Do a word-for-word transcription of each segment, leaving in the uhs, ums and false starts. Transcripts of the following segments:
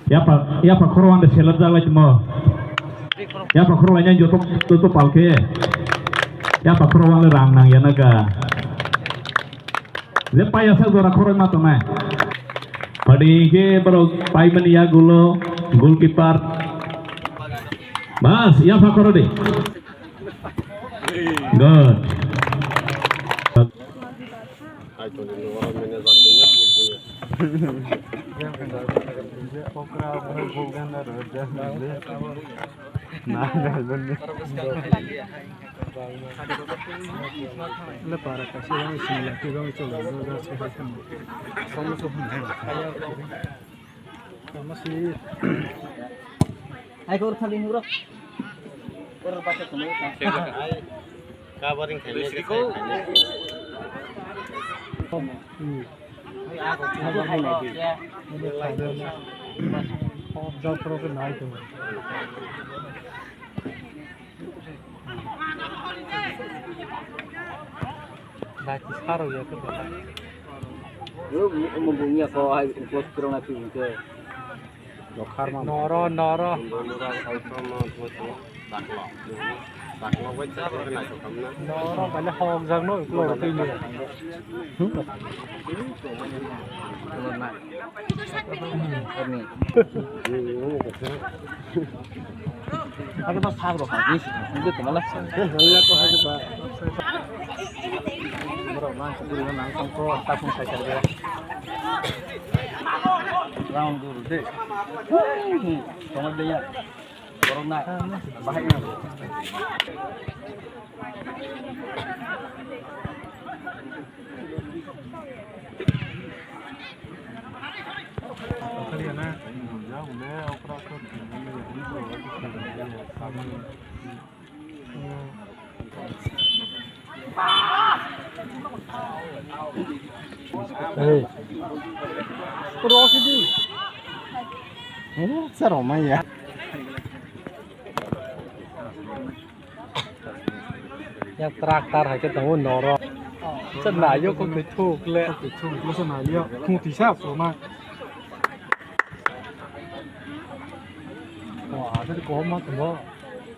Yapa, yapa khoro wande selat jalai timo. Yapa khoro lainai joto, joto palke. Yapa khoro wande rang nang yana ga. Je paya sa jora khoro ma tonai. Padi ke bro pai mani ya gulo goalkeeper. Bas, yapa khoro de. Good. Ai, kor thali nuro. Kor bata kamo. Ai, covering khai. Risiko. Jok pro ke nai to. Daki saro ya ke to. Yo, mo, mo, bunya ko ai, bos pro na pi ke. Noro, noro. Noro, bale hok jak no, ulo twi ni. Abo to sak rok ha, ni si, ni to mala. Borok ma kuri na nang tong ko, ta phung sai kar be. Round dulu de. Tongol de ya. Borok na bahai na. Hey. Rosidi. Eh, saromaya. Yang traktor hai ke tongo noro. Chana yo ko ke thuk le. Ko ke thuk le sana yo. Khung tisa so ma. Wah, ada di koma tuh.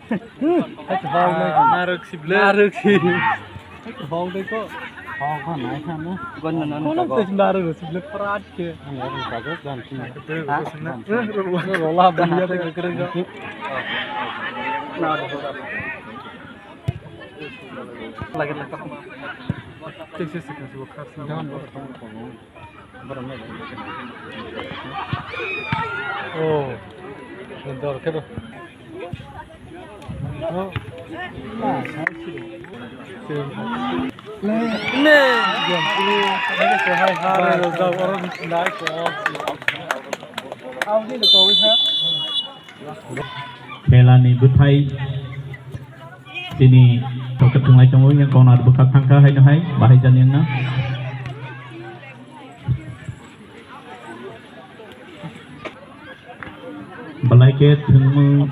Hai to hau nai. Naruk sible. Naruk si. Hai to hau dai ko. Hau kha nai kha na. Gon na na. Kono to naruk sible prat ke. Naruk ka go dan ki. Ha? Rola baniya te kere go. Lagi lagi. Tik sik sik sik khas na. Oh, dor kero. Oh. Ne, ne. Hai, hai, hai, hai. Khela ni bwthai chini pocket thwnglai tongo, yang corner bwkhak thangkha haino hai bahai jani wngna. Belai khe thwngmung.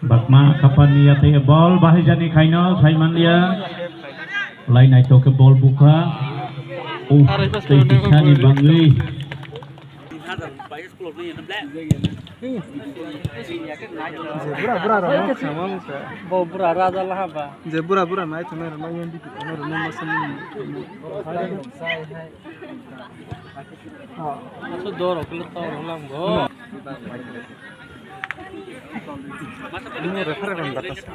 Bakma kapan ni yate bol bahai jani khaino sai manliya. Lai naitok khe bol bukha. Uh, tei tisani bangwi. Je bura bura rok no sama mungsa. Bo bura raja laha ba. Je bura bura nai tongnai rok no yang di tongnai rok no masa mung. Aso doro kilo to rok lang bo. Ini refer kan batas.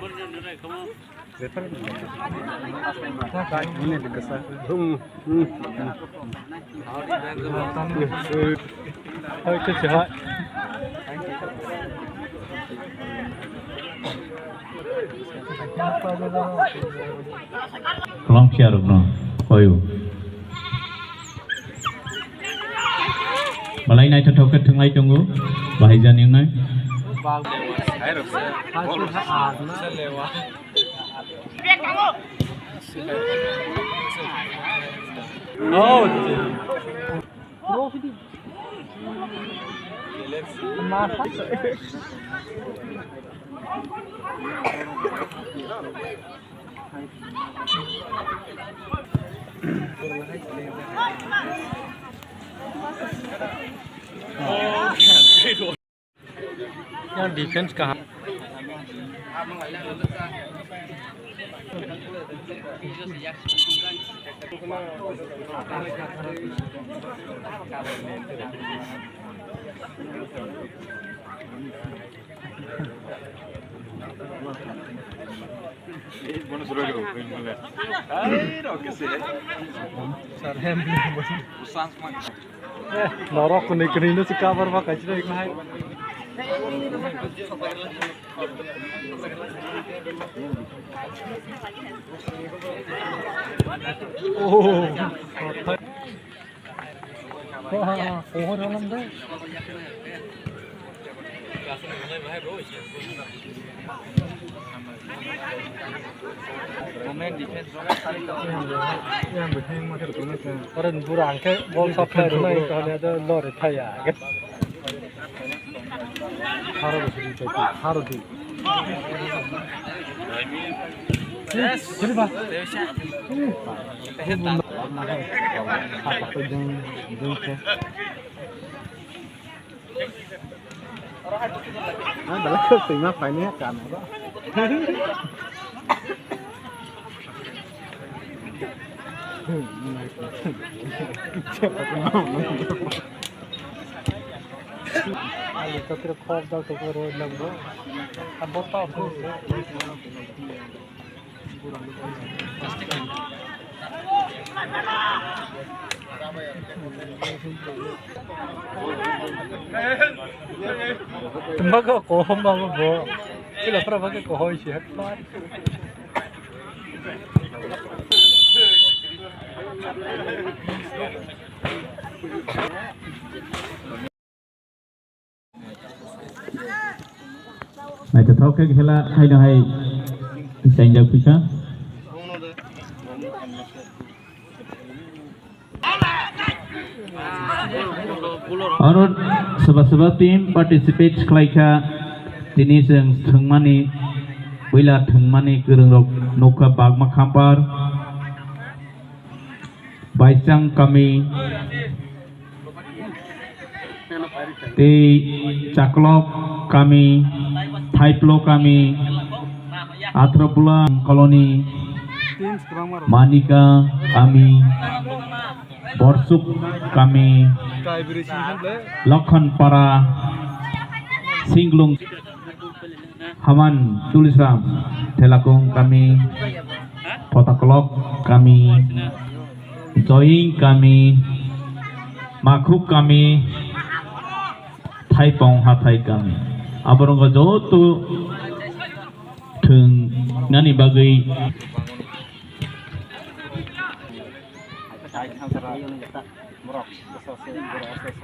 Longsia rokno koyo. Malai naithothok khe thwnglai tongo, bahai jani wngnai. Yang defense kaham. Norok kwnwi kwnwi no se cover ma kaisa rw hai. Oh. Pohor alam de. Ore bura angke bol sap khai rwnai, hwnwi ado lori thaya. Haro di, haro di. Yes. Kiri ba. Ah, belai khwtwima phaini ha kanaro. Alu tokro khor dal tokro roi lagbo. Abo tao. Bago kohom bago bo. Sila pura bago kohoi si hat par. Naithothok khe khela haino hai chaingjak phikha. Aro soba soba team participate khlaikha, tini chwng thwngmani, puila thwngmani kwrwngrok nukha Bagma Khampar, Baisang kami, tei Chaklok kami, Thaiplo kami, Athropula colony, Manika kami, Borsuk kami, Lokhonpara, Singlung. Haman Tulisram, Thelakung kami, Potaklok kami, Joying kami, Makhuk kami, Thaipong Hathai kami. Aborok joto thwng nani bagwi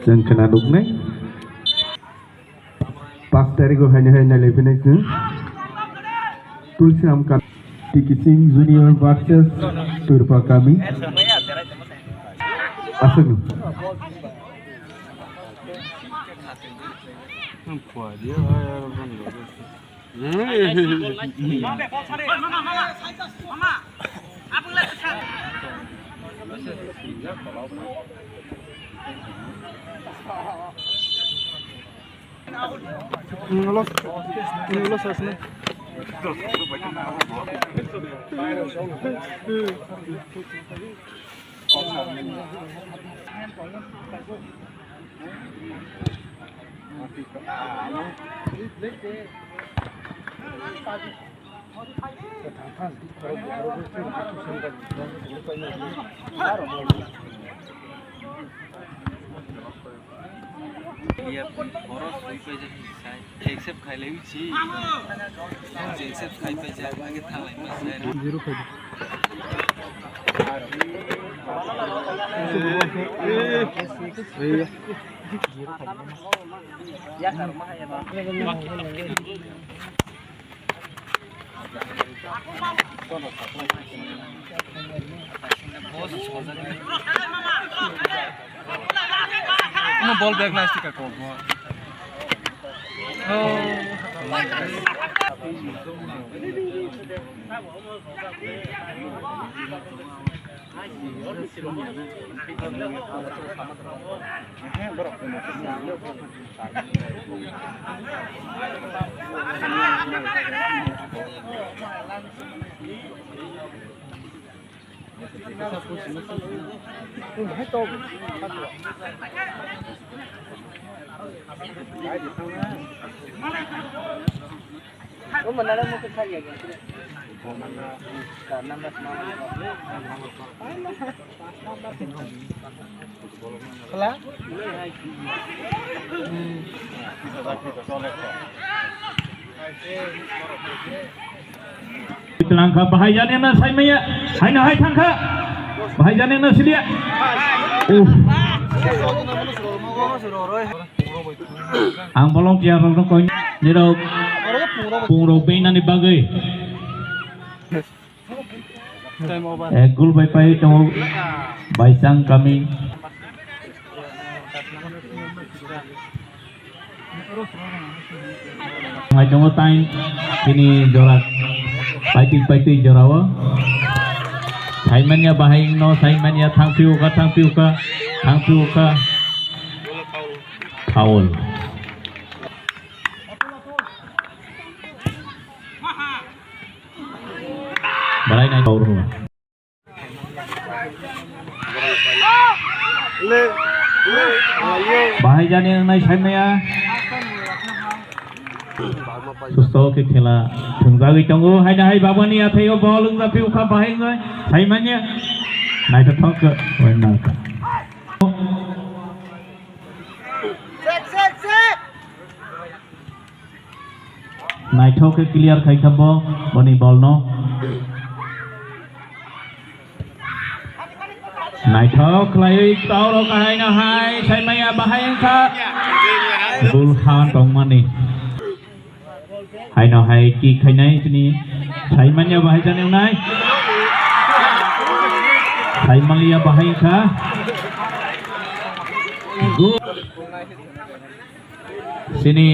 chwng khna nuknai. Pas tarikgo haino hai nailai phinai chwng. Tulsiram Ka-, T K Singh Junior versus Turpa Kami. Aswkno. Iya, boros sui paijak ni sai. Accept khai lai uchi. Accept khai paijak, age thalai ma sai. Zero khai. Iya. Ball back nice tika kok. Oh. Twlangkha bahai jani na saimaya, haino hai thangkha, bahai jani na silia. Uh. Ang bolong tiya rok no koi nirok pungrok beinani bagwi. Ek goal bai pai tongo Baisang kami. Ngai tongo time kini jora paitwi paitwi jora o. Saimanya bahai no saimanya thangpi uka thangpi uka thangpi uka. Foul. Belai nai foul. Bahai jani wngnai saimaya. Susto khe khela thwngjagwi tongo. Haino hai babani athaio bol wngjak phiyokha bahai wngnai saimanya. Naithothok khe oi nangkha. Naithok khe clear khai kha bo, boni bol no. Naithok khlaiwi tau rok kahai no hai, saimanya bahai wngkha. Bul han tongmani. Haino hai kick khainai chini saimanya bahai jani wngnai. Saimaliya bahai wngkha. Good. Sini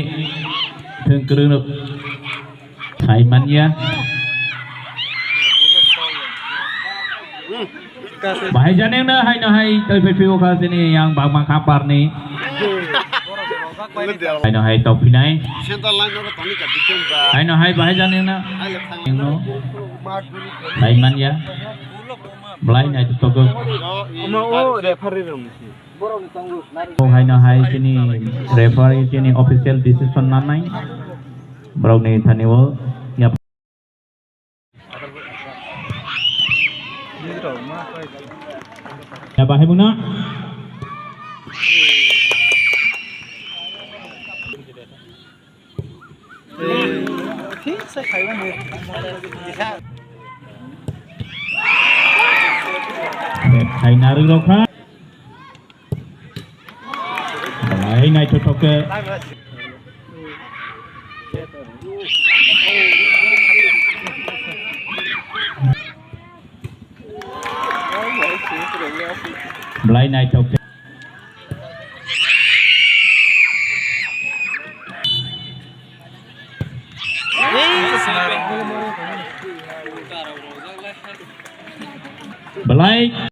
thwngkwrwngno sai manya. Bahai janengno haino hai tei phai phio kha sini yang bangma kha parni. Haino hai topinai. Haino hai bahai janengno. Nengno sai manya. Belai nai to togo. Omo o referee rong. Bo haino hai chini referee chini official decision nanai. Borokni thani o ya. Ya bahai muna. Hai narwk rok kha. Hai naithothok khe. Belai naithok khe. Belai.